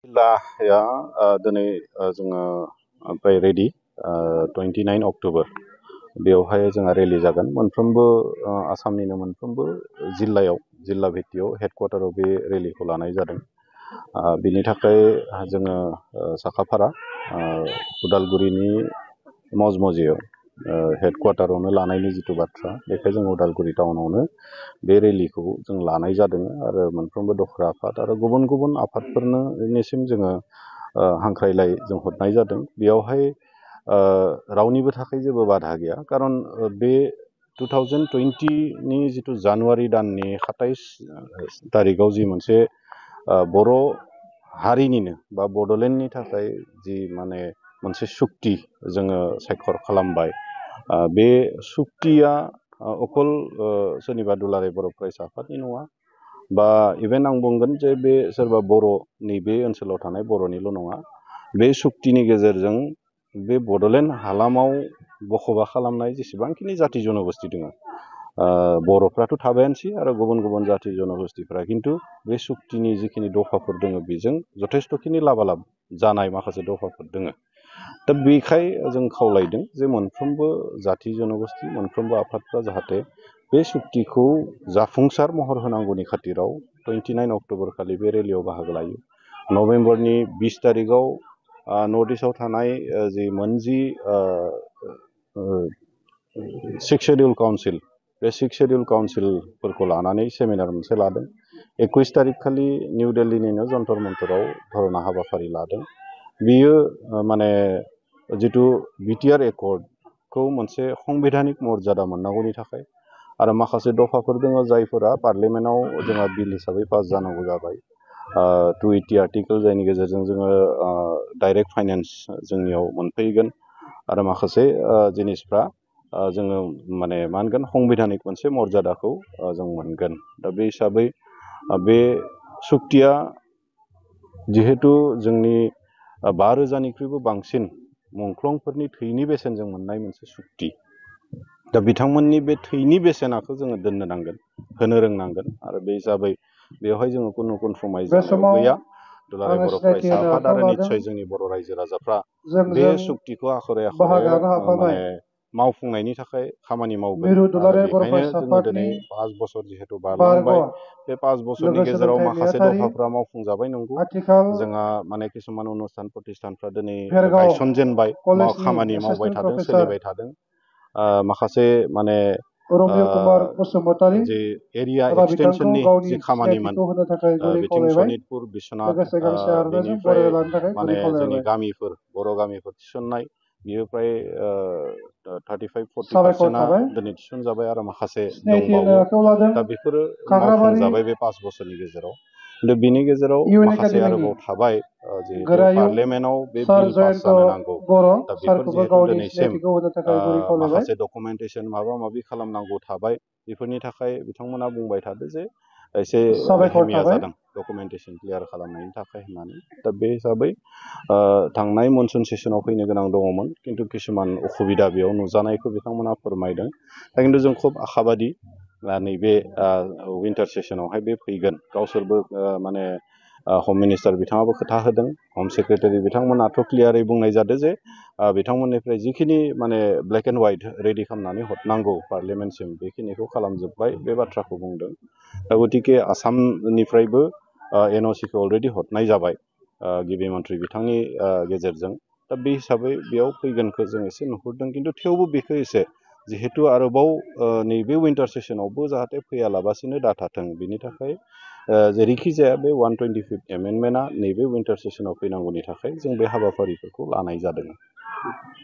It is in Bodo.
जिल्लाया दिनै जोङो ओमफ्राय रेडि 29 अक्ट'बर बेवहाय जोंहा रेलि जागोन मोनफ्रोमबो आसामनिनो मोनफ्रोमबो जिल्ला भित्तियाव हेडक्वार्टाराव बे रेलिखौ लानाय जादों। बिनि थाखाय जोङो साखाफारा उदालगुरिनि मजमजियाव हेडक्वार्टारावनो लानायनि जिथु बाथ्रा बेखाय जों उदालगुरि टाउनावनो बे रेलिखौ जों लानाय जादों आरो मोनफ्रोमबो दखरा आफाद आरो गुबुन गुबुन आफादफोरनिसिम जोङो हांख्रायलाय जों हरनाय जादों। बेयावहाय रावनिबो थाखाय जेबो बाधा गैया खारन बे 2020नि जिथु जानुवारि दाननि 27 तारिखआव जि मोनसे बर' हारिनिनो बा बड'लेण्डनि थाखाय जि माने मोनसे सुक्ति जोङो सायखर खालामबाय बे सुक्तिया अकल सोरनिबा दुलाराय बर' फरायसा आफादनि नङा बा इभेन आं बुंगोन जे बे सोरबा बर'नि बे ओनसोलाव थानाय बर'निल' नङा बे सुक्तिनि गेजेरजों बे बड'लेण्ड हालामाव बख'बा खालामनाय जेसेबांखिनि जाथि जन'गोष्ठि दङ बर'फ्राथ' थाबायानोसै आरो गुबुन गुबुन जाथि जन'गोष्ठिफ्रा खिन्थु बे सुक्तिनि जिखिनि दफाफोर दङ बेजों जथेस्थ'खिनि लाबालाब जानाय माखासे दफाफोर दङ। दा बेखाय जों खावलायदों जे मोनफ्रोमबो जाथि जन'गोष्ठि मोनफ्रोमबो आफादफ्रा जाहाथे बे सुक्तिखौ जाफुंसार महर होनांगौनि खाथिराव 29 अक्ट'बर खालि बे रेलियाव बाहागो लायो। नभेम्बरनि 20 तारिखआव नर्थ इस्टआव थानाय जि मोनजि 6 शेड्युल काउन्सिल बे 6 शेड्युल काउन्सिलफोरखौ लानानै सेमिनार मोनसे लादों। 21 तारिख खालि निउ दिल्लीनिनो जन्तर मन्तराव धरना हाबाफारि लादों। बियो माने जिथु बिटिआर एकर्डखौ मोनसे संबिधानिक मर्यादा मोननांगौनि थाखाय आरो माखासे दफाफोर दङ जायफोरा पार्लियामेन्टआव जोंहा बिल हिसाबै पास जानांगौ जाबाय 280 आर्टिकेल जायनि गेजेरजों जोङो डाइरेक्ट फाइनेन्स जोंनियाव मोनफैगोन आरो माखासे जिनिसफ्रा जोङो माने मा होनगोन संबिधानिक मोनसे मर्यादाखौ जों मोनगोन। दा बे हिसाबै बे सुक्तिया जिहेतु जोंनि 5,000निख्रुइबो बांसिन मुंख्लंफोरनि थैनि बेसेनजों मोननाय मोनसे सुक्ति। दा बिथांमोननि बे थैनि बेसेनाखौ जोङो दोननो नांगोन होनो रोंनांगोन आरो बे हिसाबै बेवहाय जोङो खुनु कनफ्रमाइज गैया। दुलाराय बर' फरायसा आफाद आरो निस्सय जोंनि बर' रायजो राजाफ्रा बे सुक्तिखौ आखरे आखरे माने मावफुंनायनि थाखाय खामानि मावगोन आरो बेखायनो जोङो दिनै 5 बोसोर जिहेतु बारलांबाय बे 5 बोसोरनि गेजेराव माखासे दफाफ्रा मावफुंजाबाय नंगौ जोंहा माने किसुमान अनुस्थान प्रतिष्ठानफ्रा दिनै गायसनजेनबाय खामानि मावबाय थादों सोलिबाय थादों माखासे माने जे एरिया एक्सटेनसननि जि खामानिमोन बिथिं सनितपुर बिश्वनाथ बेनिफ्राय माने जोंनि गामिफोर बर' गामिफोर थिसननाय बियो प्राय 35-40% दिनै थिसनजाबाय आरो माखासे दंबावो दा बेफोरो मावफुंजाबाय बे 5 बोसोरनि गेजेराव। दा बिनि गेजेराव माखासे आरोबाव थाबाय जिहेतु पार्लियामेन्टआव बे बिल पास जानो नांगौ दा बेफोर जिहेतु दिनैसिम माखासे डकुमेन्टेसन माबा माबि खालामनांगौ थाबाय बेफोरनि थाखाय बिथांमोना बुंबाय थादो जे एसे हेमिया जादों डकुमेन्टेसन क्लियार खालामनायनि थाखाय होननानै। दा बे हिसाबै थांनाय मनसुन सेसनाव फैनो गोनां दङमोन खिन्थु किसुमान असुबिदा बेयाव नुजानायखौ बिथांमोना फोरमायदों। दा खिन्थु जों खुब आशाबादि नैबे विन्टार सेसनावहाय बे फैगोन गावसोरबो माने हम मिनिस्टार बिथाङाबो खोथा होदों हम सेक्रेटारि बिथांमोनाथ' क्लियारै बुंनाय जादों जे बिथांमोननिफ्राय जिखिनि माने ब्लेक एन्ड वाइट रेडि खालामनानै हरनांगौ पार्लियामेन्टसिम बेखिनिखौ खालामजोब्बाय बे बाथ्राखौ बुंदों। दा गतिके आसामनिफ्रायबो एनअसिखौ अलरेडि हरनाय जाबाय गिबि मन्थ्रि बिथांनि गेजेरजों। दा बे हिसाबै बेयाव फैगोनखौ जों एसे नुहुरदों खिन्थु थेवबो बेखौ एसे जिहेतु आरोबाव नैबे विन्टार सेसनावबो जाहाथे फैयालाबासिनो दाथाथों बिनि थाखाय जेरैखि जाया बे 125 एमेन्डमेन्टआ नैबे विन्टार सेसनाव फैनांगौनि थाखाय जों बे हाबाफारिफोरखौ लानाय जादों।